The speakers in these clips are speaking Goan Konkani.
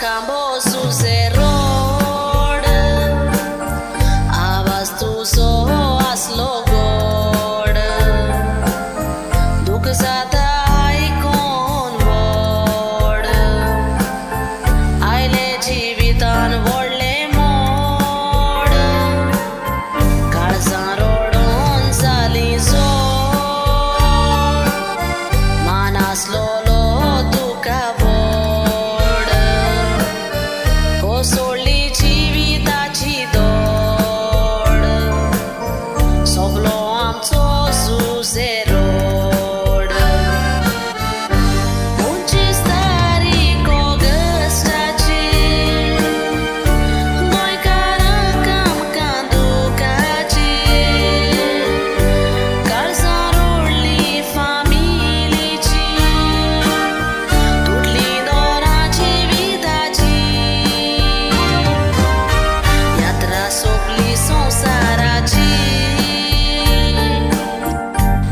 Kambo Suze Road, आवाज तुजो आसलो गोड, दुख जाता आयकोन व्हड, आयले जिवितान व्हडलें मोड, काळजां रडोन जाली जोड, मान आसलोलो तुका व्हड, कोसळ्ळी जिविताची दोड, सोंपलो आमचो जुझे रोड. 25 तारीख ऑगस्टाची, गोंयकारांक आमकां दुखाची, काळजां रोडली फामिलीची, तुटली दोरां जिविताची, यात्रा सोंपली संवसाराची,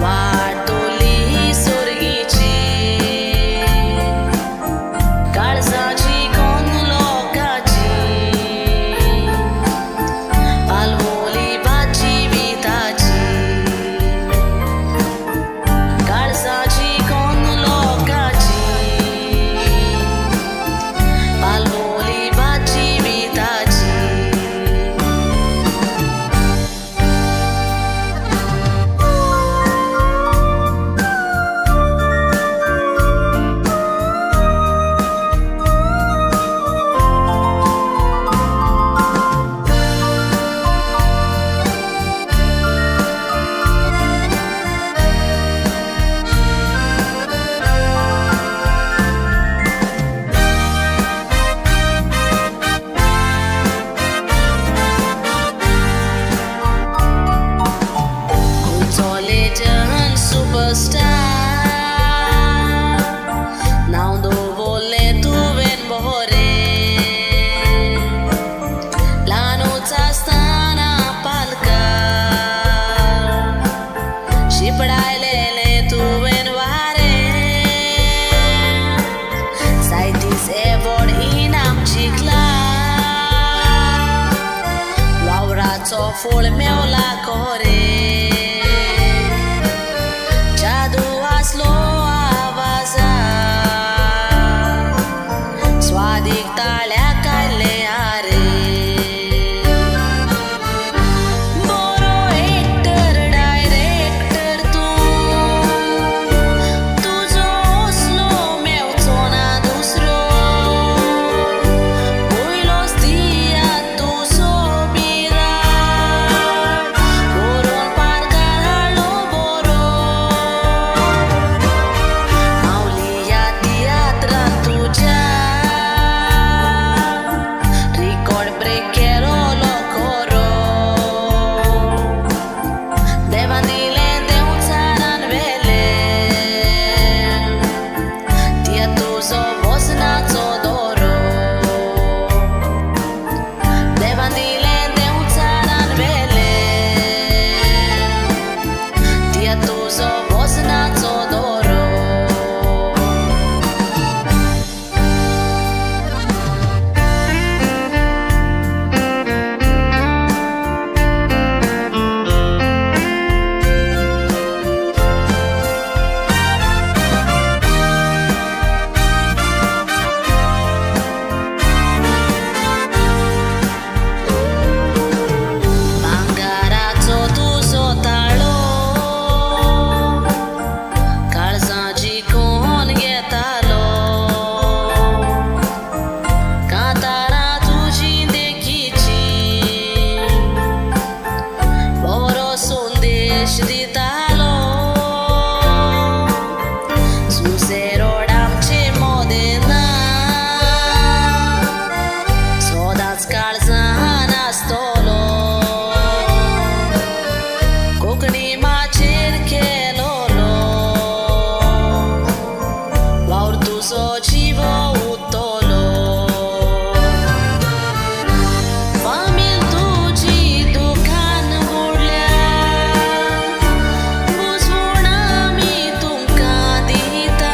वाट धरली सर्गीची, काळजाची कोण लोकाची, पालवली वाट जिविताची, काळजाची कोण लोकाची, पालवली वाट जिविताची. गोंयचो लेजंड सुपरस्टार, नांव दवरलें तुवें बरें, ल्हानूच आसतना पालकार शिंपडायलेलें तुवें वारें, सायटीस एवॉर्ड इनाम जिखला, वावराचो फळ मेवला खरें, जादू आसलो आवाजा, स्वादीक ताळ्या काडले आरे, बरो एक्टर डायरेक्टर तूं, तुजो असलो मेवचो ना दुसरो, पयलोच तियात्र तुजो बिराड, बरोवन पार्कार हाडलो बरो, मावली ह्या तियात्रान तुज्या, रिकॉर्ड ब्रेक केलोलो खरो, देवान दिलें देंवचारान व्हेलें, तियात्र तुजो वजनाचो दोरो, देवान दिलें देंवचारान व्हेलें, तियात्र तुजो वजनाचो दोरो. भांगाराचो तुजो ताळो, काळजां जिखून घेतालो, कांतारां तुजी देखीची, बरो संदेश दितालो, जुझे रोड आमचे मोदें ना, सदांच काळजान आसतलो, कोंकणी माचयेर केलोलो, वावर तुजो जिवो उरतलो, फामील तुजी दुखान बुडल्या, बुजवण आमी तुमकां दिता,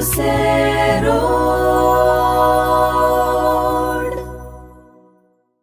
ser.